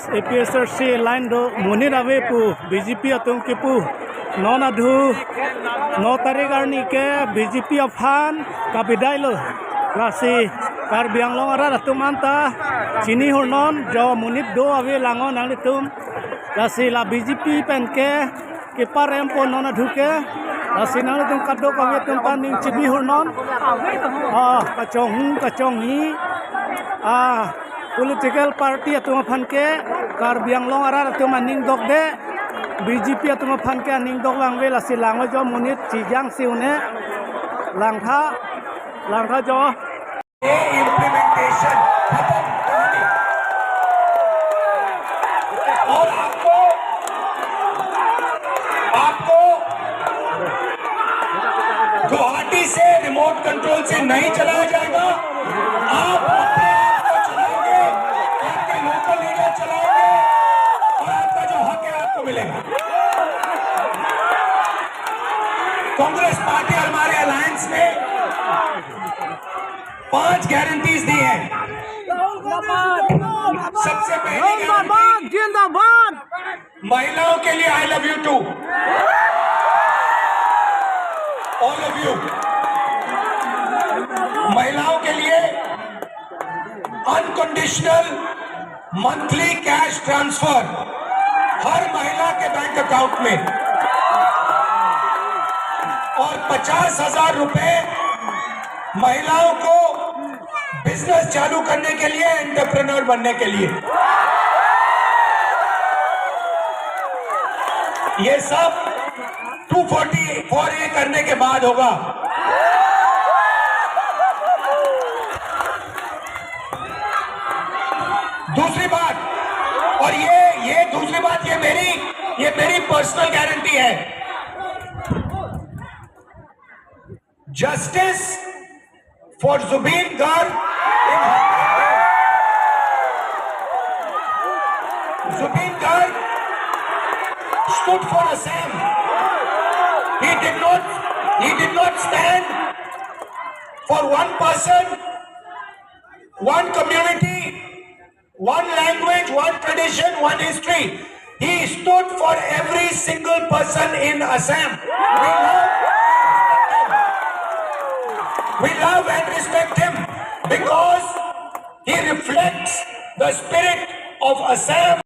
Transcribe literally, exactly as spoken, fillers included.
A P H L C line do monit ave pu B J P atum kipu. Non adhu no tarik arni ke B J P aphan kabidai lo. Lasi Karbi Anglong arat atum anta chini hurnon, jo monit do ave lango nanglitum. Lasi la B J P pen ke keparem po non adhu ke. Lasi nanglitum kadokave atum ta ning chibi hurnon. Ah, kachonghu, kachonghi. Ah, political party atum aphan ke, Karbi Anglong arat atum aning dokde, B J P atum aphan ke aning dok vangve. Lasi lango jo monit chijang si une. Langtha, langtha jo. ये इम्प्लीमेंटेशन खत्म, कहानी। और आपको, आपको गुवाहाटी से remote control से नहीं चलाया जाएगा। आप अपने आप को चलाएंगे, आपके लोकल लीडर चलाएंगे और आपका जो हक है आपको मिलेगा। कांग्रेस पार्टी और हमारे अलायंस ने पांच गारंटीज दी हैं। सबसे पहली गारंटी, जिंदाबाद। महिलाओं के लिए I love you too, all of you। महिलाओं के लिए अनकंडीशनल मंथली कैश ट्रांसफर हर महिला के बैंक अकाउंट में, और पचास हजार रुपए महिलाओं को बिजनेस चालू करने के लिए, एंटरप्रेन्योर बनने के लिए। ये सब टू फोर्टी फोर ए करने के बाद होगा। दूसरी बात, और ये, ये दूसरी बात, ये मेरी, ये मेरी पर्सनल गारंटी है। Justice for Zubeen Garg. Zubeen Garg stood for Assam. He did not, he did not stand for one person, one community, one language, one tradition, one history. He stood for every single person in Assam. We love, we love and respect him because he reflects the spirit of Assam.